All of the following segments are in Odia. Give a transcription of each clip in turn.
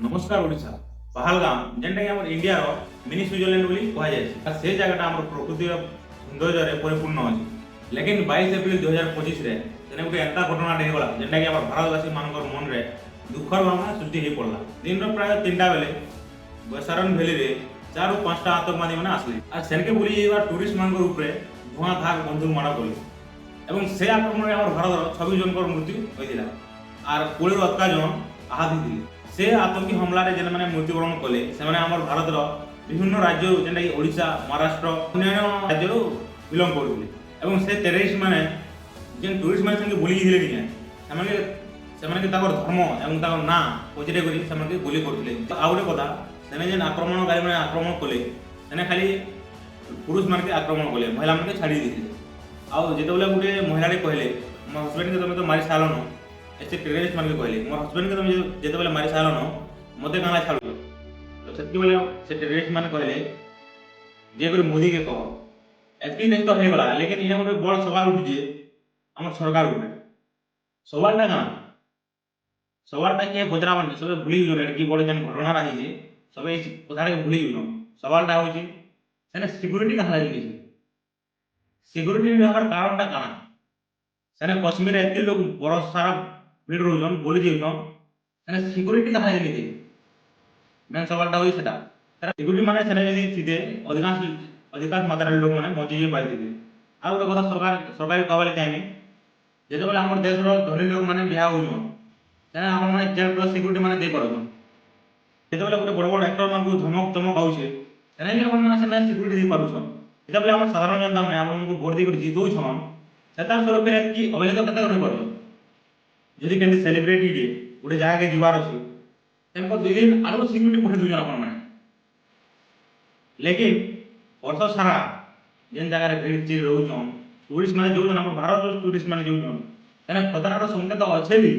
ନମସ୍କାର ଓଡ଼ିଶା। ପାହାଲଗାମ, ଯେନ୍ଟାକି ଆମର ଇଣ୍ଡିଆର ମିନି ସୁଇଜରଲ୍ୟାଣ୍ଡ ବୋଲି କୁହାଯାଇଛି, ଆଉ ସେ ଜାଗାଟା ଆମର ପ୍ରକୃତିର ସୌନ୍ଦର୍ଯ୍ୟରେ ପରିପୂର୍ଣ୍ଣ ଅଛି। ଲେକିନ୍ 22 ଏପ୍ରିଲ 2025ରେ ସେନେ ଗୋଟେ ଏନ୍ତା ଘଟଣାଟେ ହେଇଗଲା, ଯେନ୍ଟାକି ଆମର ଭାରତବାସୀ ମାନଙ୍କର ମନରେ ଦୁଃଖର ଭାବନା ସୃଷ୍ଟି ହେଇ ପଡ଼ଲା। ଦିନର ପ୍ରାୟ 3ଟା ବେଲେ ବୈସାରନ ଭ୍ୟାଲିରେ ଚାରିରୁ ପାଞ୍ଚଟା ଆତଙ୍କବାଦୀ ମାନେ ଆସିଲେ ଆଉ ସେନକେ ବୁଲି ଯିବା ଟୁରିଷ୍ଟ ମାନଙ୍କର ଉପରେ ଧୂଆଁଧାର ବନ୍ଧୁକ ମାଡ଼ କଲେ ଏବଂ ସେ ଆକ୍ରମଣରେ ଆମର ଭାରତର 26 ଜଣଙ୍କର ମୃତ୍ୟୁ ହୋଇଥିଲା ଆର୍ 20ରୁ ଅଧିକା ଜଣ ଆହତ ହେଇଥିଲେ। ସେ ଆତଙ୍କୀ ହମଲାରେ ଯେନ୍ମାନେ ମୃତ୍ୟୁବରଣ କଲେ, ସେମାନେ ଆମର ଭାରତର ବିଭିନ୍ନ ରାଜ୍ୟରୁ, ଯେନ୍ଟାକି ଓଡ଼ିଶା, ମହାରାଷ୍ଟ୍ର, ଅନ୍ୟାନ୍ୟ ରାଜ୍ୟରୁ ବିଲଙ୍ଗ କରୁଥିଲେ। ଏବଂ ସେ ଟେରରିଷ୍ଟ ମାନେ ଯେନ୍ ଟୁରିଷ୍ଟ ମାନେ ସେନକେ ବୁଲି ଯାଇଥିଲେ ନିକେ, ସେମାନେ ତାଙ୍କର ଧର୍ମ ଏବଂ ତାଙ୍କର ନାଁ ପଚରେ କରି ସେମାନଙ୍କୁ ଗୁଲି କରୁଥିଲେ। ଆଉ ଗୋଟେ କଥା, ସେନେ ଯେନ୍ ଆକ୍ରମଣକାରୀ ମାନେ ଆକ୍ରମଣ କଲେ, ସେନେ ଖାଲି ପୁରୁଷ ମାନକେ ଆକ୍ରମଣ କଲେ, ମହିଳାମାନକେ ଛାଡ଼ି ଦେଇଥିଲେ। ଆଉ ଯେତେବେଳେ ଗୋଟେ ମହିଳାଟେ କହିଲେ, "ମୋ ହଜବେଣ୍ଡକେ ତମେ ତ ମାରି ସାରିଲନ", ସେ ଟେରରିଷ୍ଟ ମାନକେ କହିଲେ, "ମୋ ହଜବେଣ୍ଡକେ ତମେ ଯେତେବେଳେ ମାରି ସାରିଲନ, ମତେ କାଣା ଛାଡ଼ୁଛ?" ତ ସେତିକି ବେଳେ ସେ ଟେରରିଷ୍ଟ ମାନେ କହିଲେ, "ଯେ କରି ମୋଦିକେ କହ।" ଏତ୍କି ନେଇ ତ ହେଇଗଲା, ଲେକିନ୍ ଇନେ ଗୋଟେ ବଡ଼ ସବାଲ ଉଠୁଛେ ଆମର ସରକାର ଉପରେ। ସବାଲଟା କାଣା? ସବାଲଟା କିଏ ପଚରାବାନି, ସବେ ଭୁଲି ଯାଉଛନ୍। ଏଠି କି ବଡ଼ ଯେନ୍ ଘଟଣାଟା ହେଇଛେ, ସବେ ଏଇ କଥାଟାକେ ଭୁଲି ଯାଉଛନ୍। ସବାଲଟା ହଉଛି, ସେନେ ସିକ୍ୟୁରିଟି କାଁ ଲାଗି? ସିକ୍ୟୁରିଟି ହେବାର କାରଣଟା କାଣା? ସେନେ କଶ୍ମୀରରେ ଏତେ ଲୋକ ବରଷ ସାରା ଭିଡ଼ ରହୁଛନ୍, ବୁଲି ଯାଉଛନ୍, ସେନେ ସିକ୍ୟୁରିଟି କାଁ ଲାଗି? ମେନ୍ ସବାଲଟା ହଉଛି ସେଟା। ସିକ୍ୟୁରିଟି ମାନେ ସେନେ ଯଦି ଥିତେ, ଅଧିକାଂଶ ଅଧିକାଂଶ ମାତ୍ରାରେ ଲୋକମାନେ ବଞ୍ଚି ଯାଇ ପାରିଥିବେ। ଆଉ ଗୋଟେ କଥା ସରକାର କହିବାରେ ଚାହିଁବି, ଯେତେବେଳେ ଆମର ଦେଶର ଧନୀ ଲୋକମାନେ ବିହା ହଉଛନ୍, ସେନେ ଆପଣମାନେ ଜେଡ୍ ପ୍ଲସ୍ ସିକ୍ୟୁରିଟି ମାନେ ଦେଇପାରୁଛନ୍। ଯେତେବେଳେ ଗୋଟେ ବଡ଼ ବଡ଼ ଆକ୍ଟର ମାନଙ୍କୁ ଧମକ ଚମକ ଆଉଛେ, ସେନେ ବି ଆପଣମାନେ ସେନେ ସିକ୍ୟୁରିଟି ଦେଇପାରୁଛନ୍। ଯେତେବେଳେ ଆମର ସାଧାରଣ ଜନତା ମାନେ ଆପଣଙ୍କୁ ଭୋଟ ଦେଇକରି ଜିତଉଛନ୍, ସେତାର ସୁରକ୍ଷାରେ ଏତ୍କି ଅବହେଳିତ କେତେ ରହିପାରୁଛନ୍? ଯଦି କେନ୍ତି ସେଲିବ୍ରିଟିଟେ ଗୋଟେ ଜାଗାକେ ଯିବାର ଅଛି, ତାଙ୍କ 2 ଦିନ ଆଗରୁ ସିକ୍ୟୁରିଟି ପଠେଇ ଦଉଛନ୍ ଆପଣମାନେ। ଲେକିନ୍ ବର୍ଷ ସାରା ଯେନ୍ ଜାଗାରେ ଭିଡ଼ ଚିଡ଼ ରହୁଛନ୍, ଟୁରିଷ୍ଟ ମାନେ ଯାଉଛନ୍, ଆମ ଭାରତର ଟୁରିଷ୍ଟ ମାନେ ଯାଉଛନ୍, ସେନେ ଖତରାର ସଂକେତ ଅଛେ ବି,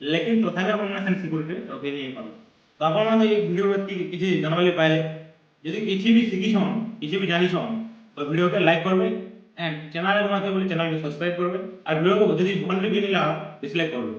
ଲେକିନ୍ ତଥାପି ଆପଣମାନେ ସେନେ ସିକ୍ୟୁରିଟି ରଖେଇ ନେଇ ପାରୁନ୍। ତ ଆପଣମାନେ ଏଇ ଭିଡ଼ିଓ ଏତିକି କିଛି ଜାଣବାର୍ ପାଇଲେ। ଯଦି କିଛି ବି ଶିଖିଛନ୍, କିଛି ବି ଜାଣିଛନ୍, ତ ଭିଡ଼ିଓକେ ଲାଇକ୍ କରବେ ଏଣ୍ଡ ଚ୍ୟାନେଲ୍ ନୂଆ ଥିବେ ବୋଲେ ଚ୍ୟାନେଲକେ ସବସ୍କ୍ରାଇବ୍ କରବେ। ଆର୍ ଭିଡ଼ିଓକୁ ଯଦି ଭଲ ବି ନି ଲାଗା, ଡିସଲାଇକ୍ କରବେ।